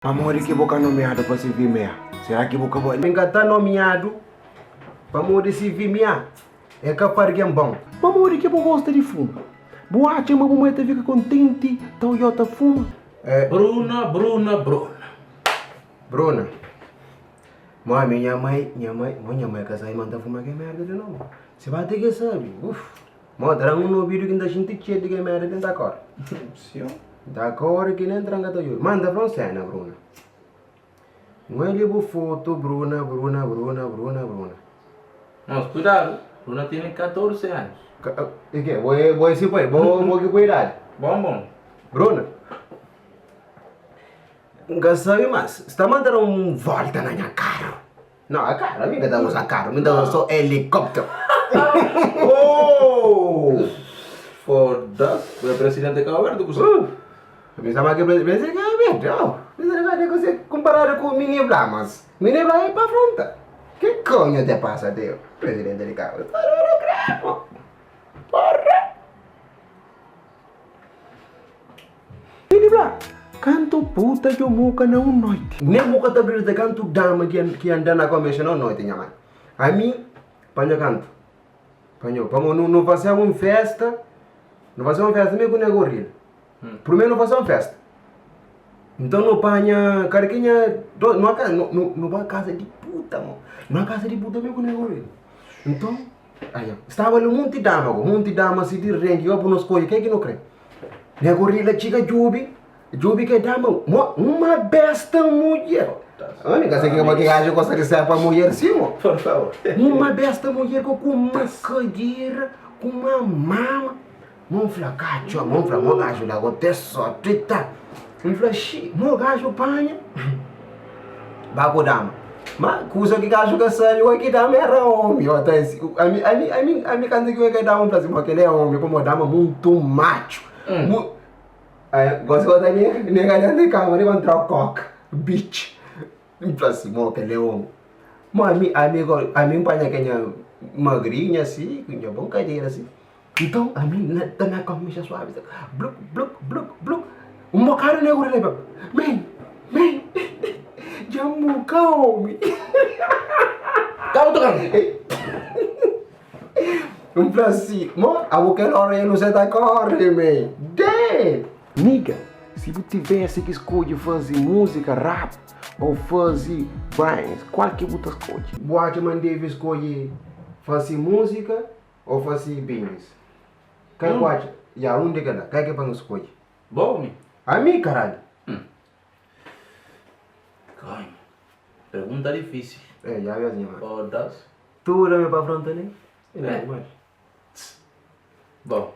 Pamodi ki bu ka nomiadu pa sirbi-m? Será ki bu ka bali? Mi ka ta nomiadu pamodi sirbi-m é ka pa algen bon. Pamodi ki bu gosta di fuma? Bu atxa ma bu mai ta fika kontenti ta odja-u ta fuma? Bruna, Bruna, Bruna. Bruna, Mo mi nha mai, nha mai, mo nha mai ka sabe ma N ta fuma kel merda li no. Si ba te ke sabe, uf. Mo tra-m un obidu ki N ta xinti txedu di kel merda li, N ta kore. N ta kore ki nen tranka ta djobe. Ma N ta fla un sena, Bruna. N oja bu fotu, Bruna, Bruna, Bruna, Bruna, Bruna. Mos, kuidadu, Bruna tene 14 anus. E ke? Bo é, bo é si pai? Bo, bo ki ku idadi? Bon, bon. Bruna, N ka sabe mas, sta manda da un volta na nha karu. Não, a carro, mi ka ta usa carro, mi ta usa só helicóptero. Oh! Foda-se, bu é presidente de Cabo Verde, kuzê? Uh! Mi sa ma ke presidente de Cabo Verde, oh! Presidente de Cabo Verde kuzê comparado ku Mini Bla, mas Mini Bla é pa afronta. Que coño te pasa, tio? Presidente de Cabo Verde, no creo, porra! Mini bla, kantu puta djo muka na un noiti. Nen bu ka ta akredita kantu dama ki anda na komexa na un noiti nha mai. Ami panha kantu panhau pamo nu faseba un festa, nu faseba un festa mi ku nha gorila. Primeru nu fase un festa, nton nu panha kada kenha nu ba kasa di puta mo, nu ba kasa di puta mi ku nha gorila. Nton. Aia, staba li munti dama go, munti dama si di renki go bu no skodje ke ki no kre. Ne gorila txiga djubi, djubi ke dama, mo, uma besta mudjer. Ami ka sa ki ki gajo gosta di ser pa mudjer si mo. Por favor. Uma besta mudjer go ku uma kadera, ku uma mama. Mo fla katxo, mo fla mo gajo la go te sorti ta. N fla xi, mo gajo panha ba ku dama. Ma kusa ki gajo ka sabi oi ki dama era omi. Ó ta ami ami ami ami kantu ki oi ka dama n fla si mo kila é omi pamo dama muntu matxu. Mu ai gosi go ta nega dentu di kama riba n tra koka bitch. N fla si mo kel é omi. Mo ami ami go ami n panha ke nha magrinha si ku nha bon kadera si. Nton ami na ta na kamixa suavi sa bluk bluk bluk bluk un bokadu negru leba men men dja muka omi. Kau ta kan. N fla si mo abo kel ora e nu sa ta kore men damn. Nigga, si bu tivesse ki skodje faze múzika rap ou faze rhymes, kual ki bu ta skodje? Bu atxa ma N deve skodje faze múzika Ou fasi business. Kai ku atxa? Ya, un di kela. Kai ki pa N skodje? Bo ou mi? Ami, karalhu! Hum. Coño. Pergunta difícil. É, ya bes nha mano. Foda-se. Tudo ami pa fronta li. E nada mais. Bom.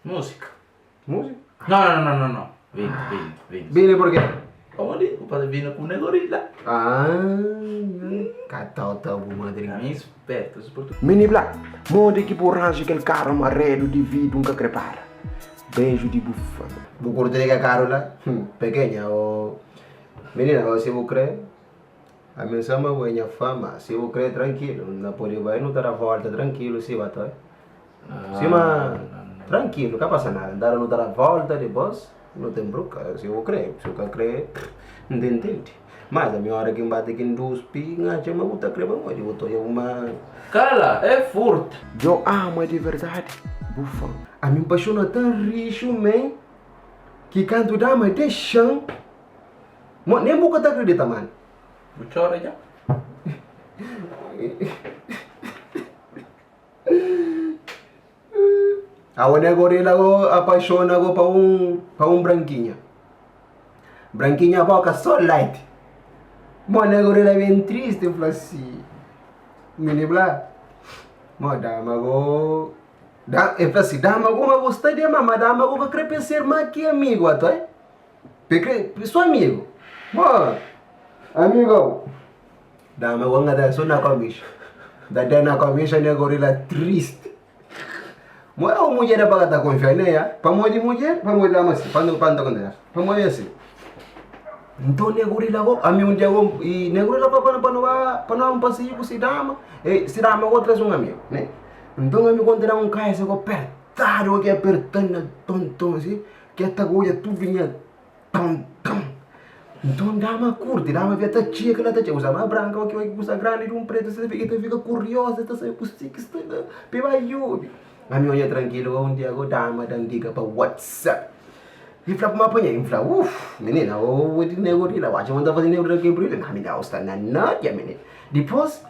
Música. Música? Não, não, não, não, não. Vini, vini, vini. Vini porquê? Pamodi? Bu pasa vini ku ne gorila. Ah, ka tau tau bu madrinha. Ami esperto, es portu. Mini Black, modi ki bu ranja kel karu amarelu di vidru N ka kre para. Beju di bu fã. Bu kurti di kel karu la? Hum, pequeña o Minina, o si bu kre, ami N sa ma bu é nha fã, ma si bu kre trankilu, N na pode bai nu ta da volta trankilu si ba toi. Sima trankilu ka pasa nada nta nu ta da volta dipos nu ten bruka si bu kre si bu ka kre N ta intende mas ami ora ki N bate ki N duspi N atxa ma bu ta kre pamodi bu ta odja uma Kala é furta. Djo ama di verdadi bu fan. Ami N paxona tan rixu men ki kantu dama dexan mo nen bu ka ta akredita mano. Bu txora dja? Awo ne gorila go apaixona go pa un pa un branquinha. Branquinha boca só light. Mo ne gorila bem triste fla si. Mini bla. Mo dama go da e fla si dama go ma gosta de ma ma dama go ka kre pe ser ma ki amigo ato eh. Pe kre so amigo. Mo amigo Dama go nga da so na komisha. Da da na komisha ne gorila triste. Mo é um mulher para ta confiar ne ya. Pamodi mulher, pamodi dama si. Pando pando konta. Pamodi assim. Então ne gorila go, ami um dia go e ne gorila pa pa pa no ba pa no um passeio com si dama. E si dama go traz um amigo, né? Então ami quando dá um caixa go apertado, que apertando na tom tom assim, que até go tudo nha tom tom. Nton dama kurti, dama fika ta txeka la ta txeka, uza ma branka oki oki kusa grandi di un pretu si ta fika ta fika kurioza ta sabe kuse ki sta la pa e bai obi. Ami odja trankilu un dia go dama dan liga pa whatsapp i fla kuma panha i fla uff minina o di nego di la bu atxa ma nta faze nego di la ke brilha na minina bu sta na noia minina dipos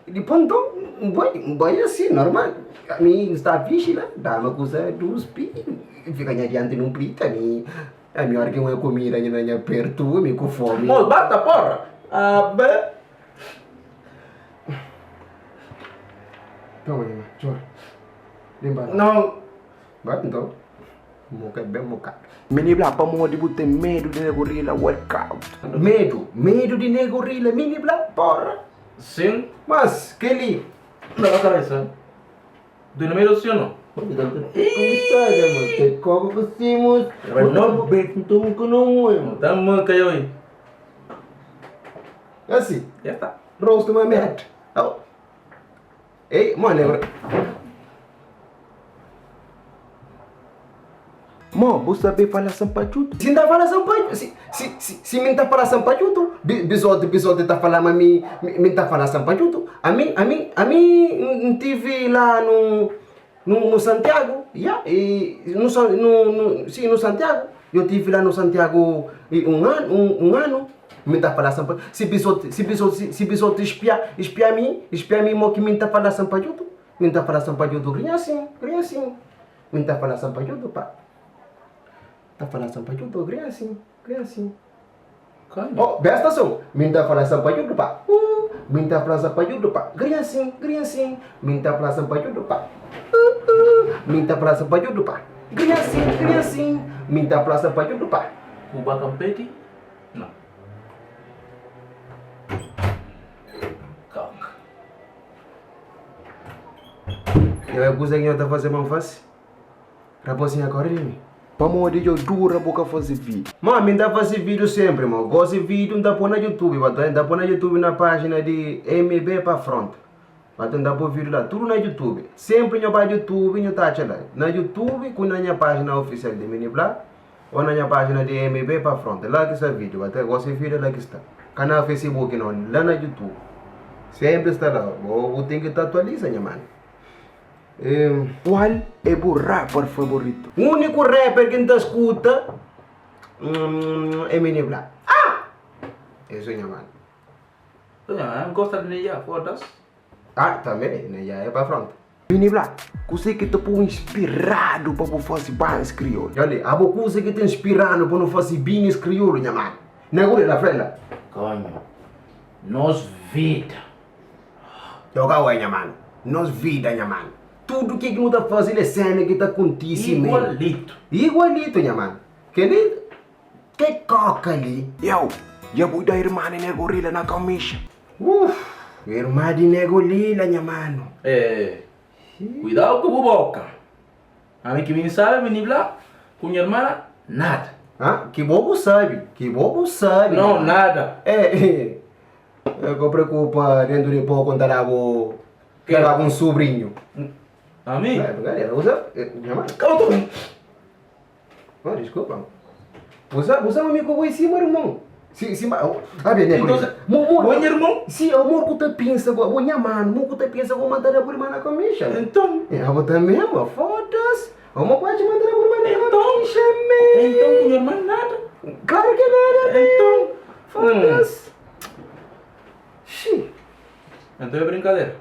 dipos nton n bai n bai asi normal ami n sta fixi la dama kusa duspi fika nha dianti nun prita ami ami ora ki n oia kumida nha na nha pertu ami ku fomi. Mos bata porra abe. Toma nha mãe, txora. Limpa lá. Não. Vai então. Moka é bem mokadu. Mini bla, pamodi bu ten medu di negorila workout? Medu? Medu di negorila? Mini bla, porra. Sim. Mas, keli. Na la cabeça. Duna medu sim ou não? Tamo caiu aí. Assim. Já tá. Rosto uma merda. Oh. Ei, mano, agora. Mo, bu sabe fala sampajutu? Si N ta fala sampajutu, si, si, si, si mi N ta fala sampajutu, bi, bisote, bisote ta fala ma mi, mi, mi N ta fala sampajutu. Ami, ami, ami N tivi la no, no, no Santiago, ya, e no, no, no, si, no Santiago. Yo tivi la no Santiago e un ano, un, un ano. Mi ta fala sampa, si bisote, si bisote, si bisote spia, spia mi, spia mi mo ki mi ta fala sampajutu. Mi ta fala sampajutu, grinha sin, grinha sin. Mi ta fala sampajutu pa. Ta fala sampajutu, grinha sin, grinha sin. Oh, besta son. Mi ta fala sampajutu pa. Mi ta fala sampajutu pa. Grinha sin, grinha sin. Mi ta fala sampajutu pa. Mi ta fala sampajutu pa. Grinha sin, grinha sin. Mi ta fala sampajutu pa. Cuba Campeti? Não. Kak. Nha é kuza ki nho ta faze pa N fase? Raposinha kore di mi. Pamodi djo dura bu ka faze video? Ma mi N ta faze video sempre mo. Gosi video N ta po na youtube ba ta N ta po na youtube na pagina di MB pa fronta. Ba ta N ta po video la tudu na youtube. Sempre nho ba youtube nho ta atxa la. Na youtube ku na nha pagina oficial di Mini Bla o na nha pagina di MB pa fronta. La ki sta video ba ta gosi video la ki sta. Ka na facebook no, la na youtube. Sempre sta la. Bo bu ten ki ta atualiza nha mano. Kual é bu rapper favorito? Úniku rapper ki N ta skuta é Mini Black. Ah! Eso nha mano. N gosta di Neya, foda-s. Ah, tanbe, Neya é pa fronta. Mini Black, kuzê ki ta pô-u inspiradu pa bu faze bands kriolu? Dja-li, abo kuzê ki ta inspira-nu pa nu faze binis kriolu, nha mano? Na guri la, fla-l la. Konho, nos vida. Djoga oi nha mano, nos vida nha mano. Tudo ke ki nu ta faze li é sena ki ta kontise mesmo. Igualito. Igualito nha mano. Keli ke koka li. Yow, dja bu da irma di nego rila na kamixa. Uff, irma di nego lila nha mano. Eh, kuidau ku bu boka. Ami ki mi sabe mi ni bla ku nha irmana nada. Ah, ki bo bu sabe, ki bo bu sabe. Não, nada. Eh, Ka preokupa, dentu di poku N ta da-bu, N ta da-bu un subrinhu. Ami? É, brincadeira. Usa, nha mãe. Kau tu. Oh, desculpa. Usa, usa mi ku boi sima irmon. Si, si, ah, bem, né? Então, mo, mo, boi nha irmon? Si, amor ku ta pensa, bo, nha mano, mo ku ta pensa ku manda da bu irmã na comicha. Então. É, abo também, mo, foda-se. Amor pode mandar da bu irmã na Então. comicha, man. Então, ku nha irmã nada. Claro que nada, man. Então. Foda-se. Xi. Então é brincadeira.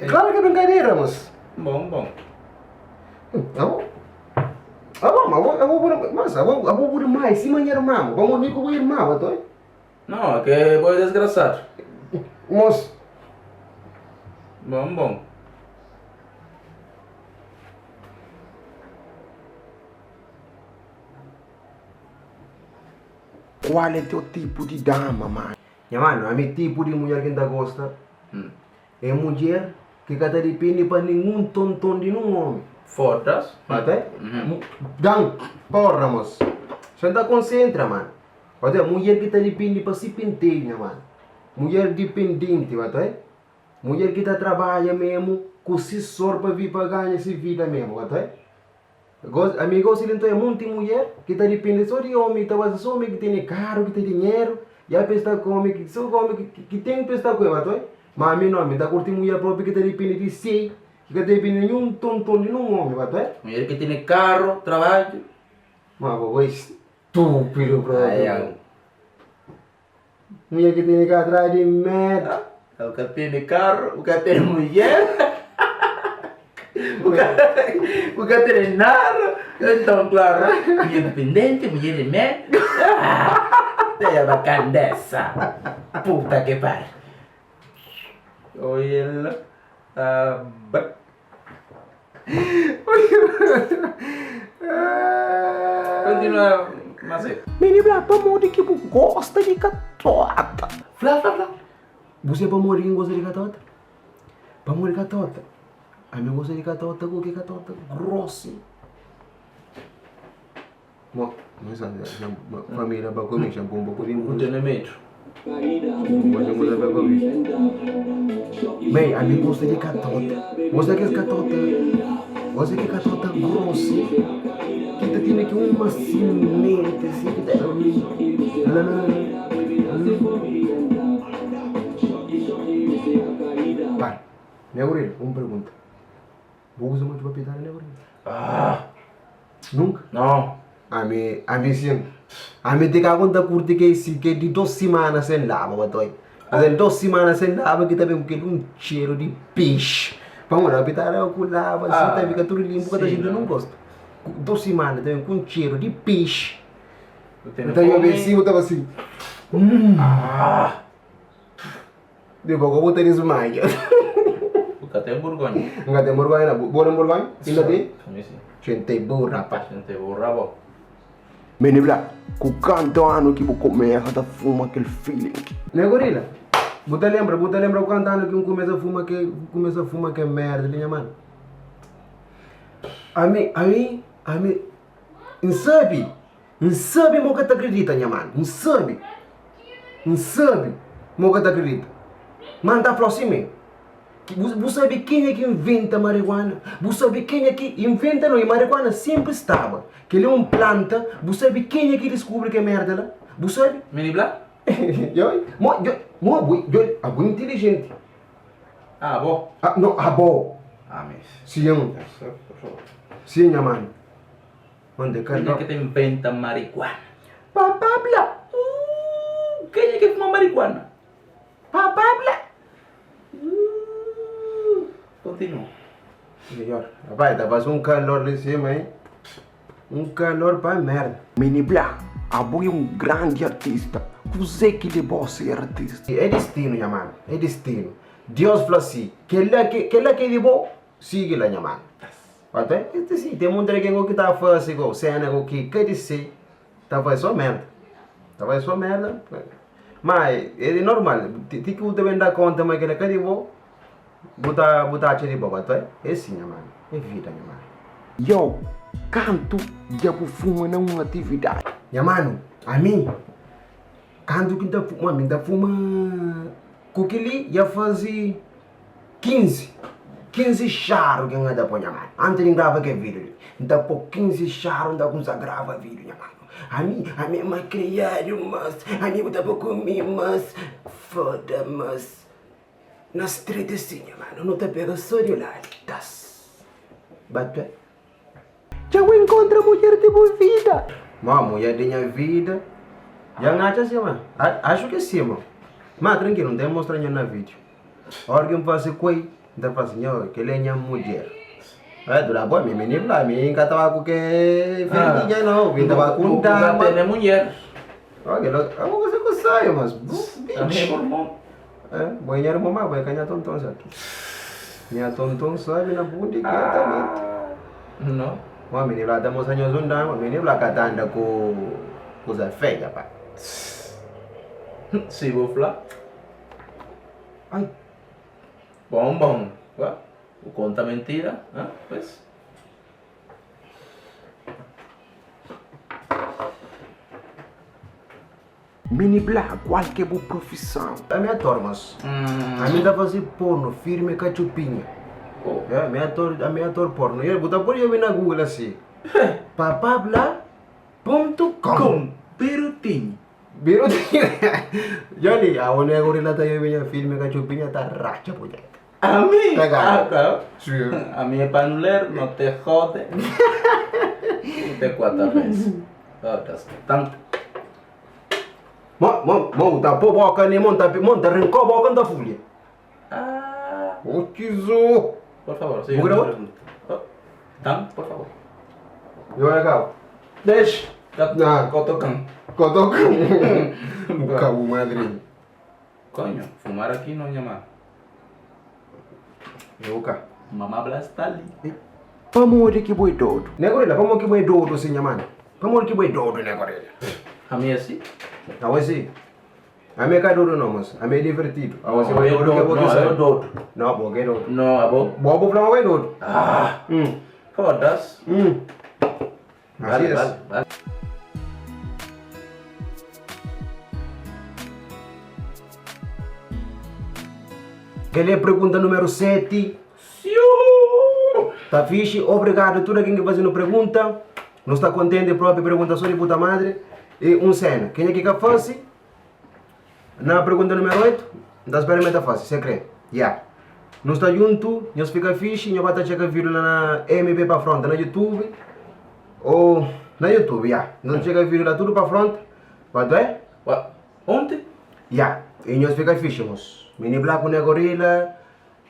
Claro que é brincadeira, moço. Bom, bom. Eu, eu, eu, eu vou, mas eu vou, eu vou por mais, se manhã irmão, vamos ver com o irmão, então. Não, é que é boi desgraçado. Moço. Bom, bom. Qual é teu tipo de dama, mano? Nha mano, ami tipo di mulher ki N ta gosta é mudjer ki ka ta dipende pa ninhun tonton di nun omi. Foda-s. Ate? Dan, porra mos. Sa N ta konsentra, mano. Ate, mudjer ki ta dipende pa si pentedu, nha mano. Mudjer dipendenti, ate? Mudjer ki ta trabadja memu ku si sor pa vi pa ganha si vida memu, ate? Ami gosi li nton é monti mulher ki ta dipende so di omi, ta baza so omi ki tene karu, ki ten dinheru, ya pa es ta ku omi, so ku omi ki ten pa es ta ku el, ba Ma ami no, ami ta kurti mulher propi ki ta dipende di si, ki ka ta dipende di ninhun tonton di ninhun omi, ba Mulher ki tene karu, trabadju. Ma bo é stúpidu propi. Mulher ki tene ka atrás di meta. Bu ka tene karru, bu ka tene mulher, bu ka tene nada. Então, claro, mulher dependente, mulher de meta. É bacana dessa. Puta que pariu. Olha lá. Ah, Continua, Mazé. Mini fla, pamodi ki bu gosta di katota? Fla, fla, fla. Bu sabe pamodi ki N gosta di katota? Pamodi katota, ami N gosta di katota ku ki katota grosi. Mo, família ba kumi, xa bumba ku N tene medu. Bem, ami gosta di katota. Gosta kes katota, gosta ki katota grosi, ki ta tene ki uma simenti si ki ta Pai, nha guril, un pergunta. Bu usa mutu pa pitada nha guril? Ah! Nunka? Nau. Ami, ami sin. Ami ti ka konta kurti ke si ke di dos simana sen laba ba toi. Mas el dos simana sen laba ki ta ben ku kel un txeru di pexi. Pamodi la pitada ku laba si ta fika tudu limpu ka ta xinti nun gostu. Dos simana ta ben ku un txeru di pexi. Bu ta obi si bu ta fasi humm. Dipos ku bu ta dismaia. Bu ka ten burgonha. N ka ten burgonha nau. Bu ten burgonha? Inda ten? Mi si. Xente burra pa. Xente burra bo. Mene fla, ku kantu anu ki bu kumesa ta fuma kel feeling? Nha gorila, bu ta lembra, bu ta lembra ku kantu anu ki N kumesa fuma ke, kumesa fuma kel merda li nha mano? Ami, ami, ami, N sabi. N sabe ma bu ka ta kridita, nha manu. N sabe. N sabe ma bu ka ta kridita. Ma N ta fla-u simé, bu sabe kenha ki inventa marijuana? Bu sabe kenha ki inventa no, i marijuana senpri staba. Kel-li é un planta, bu sabe kenha ki diskubri kel merda la? Bu sabe? Mini bla? Djobe, mo, djobe, mo abo, djobe, abo é intilijenti. Ah, abo? Ah, no, abo. Ah, mis. Sin. Sin, nha manu. Onde Kenha ki ta inventa marijuana? Papa bla. Ooh, kenha ki fuma marijuana? Papa bla. Ooh, kontinua. Melhor. Rapaz, ta faz um calor lá em cima, hein? Um calor pa merda. Mini bla, abo é um grande artista. Kuzê ki leba-u ser artista? É destino, nha mano. É destino. Deus fla si, kel-la ki, kel-la ki é di bo, sigi la, nha mano. Até ki si ten monti algen ki ta fase go sena go ki ka di se ta fase so merda ta fase so merda ma é normal ti ki bu ta ben da konta ma kila ka di bo bu ta bu ta atxa di bo até é si nha mano é vida nha mano. Yo kantu dja bu fuma na un atividadi? Nha mano ami kantu ki N ta fuma ami N ta fuma ku kili dja fase 15, 15 xaru ki N ta poi nha manu Antis di N grava kel vídiu li N ta poi 15 xaru N ta kumsa grava vídiu nha manu Ami, ami é malkriadu mas Ami bu ta poi ku mi mas Foda mas Na street é si nha manu Nu ta pega so di ladu Tas Batu Dja bu enkontra mudjer di bu vida? Ma mudjer di nha vida Dja N atxa si ma Axu ki si ma Ma trankilu N ta mostra nha na vídiu Ora ki N fase koi N ta fla si nha kel li é nha mudjer Ê dura bo mi mininu la mi N ka ta ba ku ke ferdinha no Mi N ta ba ku un dama Bu ka tene mudjer Ok abo kuse ku sai mas bu bitch Bo é nha irmon ma bo é ka nha tonton sertu? Nha tonton sabi na pundi ki el ta mete. No. Bo mininu la ta mostra nhos un dama, mininu la ka ta anda ku kuza feia pa. Si bo fla. Ai. Bon bon. Bu konta mentira, pues. Mini bla kual ke bu profisão? Ami ator mas ami ta fazi porno firme katxupinha ami ator ami ator porno bu ta pode obi na google asi. Papabla puntu com. Com Birutinho. Birutinho. Johnny, awo nego relata yo minha filme cachupinha tá racha puñeta. A mim? Tá Ah, tá. Sim. A mim é panuleiro, não te jode. Te quatro vezes. Todas. Tanto. Mo, mo, mo, tá pô boca nem monta, monta rincó boca da folha. Ah. O tizo. Por favor, sigue. Vou gravar? Oh, Dan, por favor. Eu olha cá. Deixa. Ah. Cotocan. Cotoco. O cabo madre. Coño, fumar aqui não é má. Eu cá. Mamá Blas está ali. Pamodi que boi dodo. Né gorila, pamodi que boi dodo sim, mano. Pamodi que boi dodo, né gorila. A mim é assim? Não assim. A mim é dodo não, mas a mim é divertido. A você vai eu dodo que dodo. eu Não, eu dodo. Não, porque é dodo. Não, a bo. Bobo pra é dodo. Ah. Foda-se. Assim Vale, é. vale, vale. Qual é a pergunta número 7? Tá fixe? Obrigado a toda quem que fazendo pergunta. Não está contente, própria pergunta só de puta madre. E um cena. Quem é que quer fácil? Na pergunta número 8, não experimenta fácil, você crê? Yeah. Não está junto, nós fica fixe, nós bata checa vídeo lá na MB para frente, na YouTube. Ou na YouTube, yeah. Nós checa vídeo lá tudo para frente. Vai doer? Ué, Ontem? Yeah. E nós fica fixe, moço. Mini Black na gorila.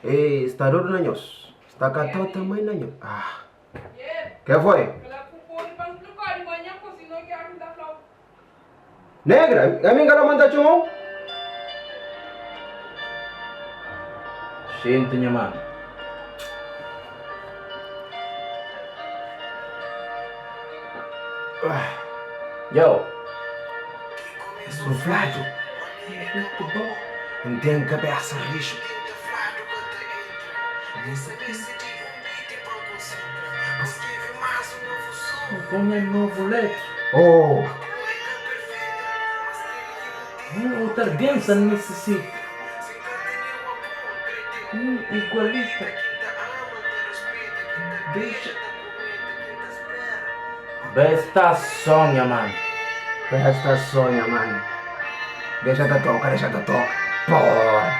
E está doido na nós. Está catado tamanho na nós. Ah. Que foi? Negra, a mim cara manda chamou? Gente, minha mano. Yo. Suflado. Não tem cabeça rixa. Põe novo leite. Oh, Outra dança necessita. Igualita. Deixa. Besta sonha, mano. esta sonha, mano. Deixa da toca, deixa da toca. Porra.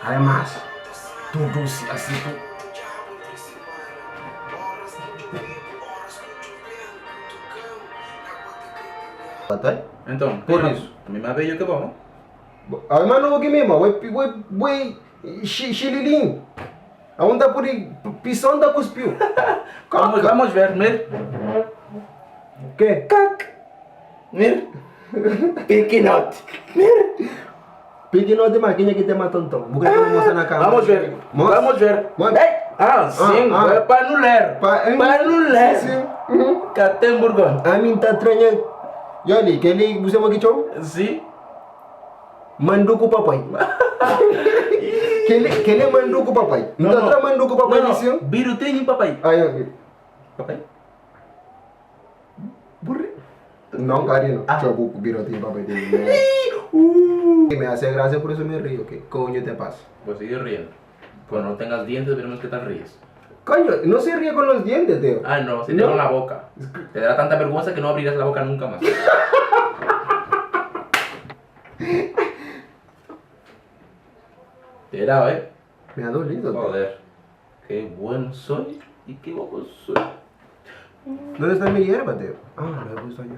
Además, tudo assim. Tu... Tá? Então, Por tem- isso. A mesma veio que bom. Ah, mano, o que mesmo? Oi, oi, oi, xililim. Aonde por aí, pisão da cuspiu. Vamos, vamos ver, mira. Que? Cac. Mira. Pequenote. Mira. Pequenote, mas quem é que tem mais tontão? Vou querer mostrar na câmera. Vamos ver. Mostra. Vamos ver. Mostra. Ei, Ah, sim, Ah, ah. é para não ler. Pa- Para não ler. Sim. Uhum. Catemburgo. A mim tá estranha. E olha, que ele, você é que chama? Sim. Manduco papai. Que ele é manduco papai. Não tá tra manduco papai Não, nisso? não. Birutinho, papai. Aí, ok. Papai? Burri. Não, carino. Ah. Choco, birotinho papai. Me hace gracia, por eso me río. ¿Qué coño te pasa? Pues sigue riendo. Cuando no tengas dientes, veremos qué tal ríes. Coño, no se ríe con los dientes, tío. Ah, no, se No. te va en la boca. Te dará tanta vergüenza que no abrirás la boca nunca más. Te he dado, ¿eh? Me ha dolido. tío. Joder. Qué bueno soy y qué guapo soy. ¿Dónde está mi hierba, tío? Ah, la he puesto allá.